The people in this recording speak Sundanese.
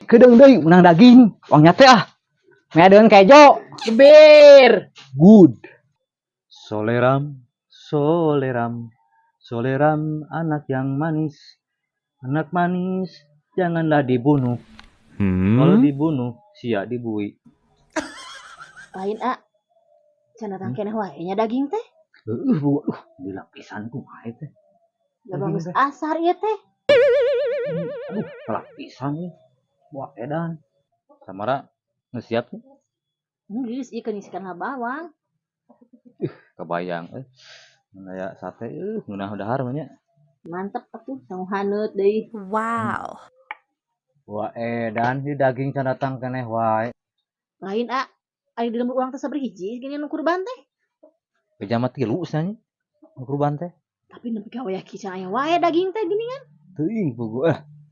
Kedeung deui menang daging. Uang nyate ah. Meadeun kejo. Geber. Good. Soleram, soleram, soleram anak yang manis. Anak manis, janganlah dibunuh. Kalau dibunuh, sia dibui. Lain, ah. Can datang keneh wae nya daging teh. Heeh, bu, aduh, lila pisan kumaha teh. Da bagus asar ieu teh. Aduh, telat pisan ya. Wah, edan. Samara geus siap nih? Geus ieu keur ngisikan bawang. Kebayang eh. Mun aya sate ngeunah dahar mah nya. Mantep atuh, sangu haneut deui. Wow. Wah, edan di daging can datang keneh wae. Lain, ah. Ari di lembur urang teh sabaraha hiji gini nu kurban teh? Beja mah tilu cenah nya. Nu kurban teh. Tapi nepi ka wayah kieu can aya wae daging teh gini kan. Teuing puguh eh.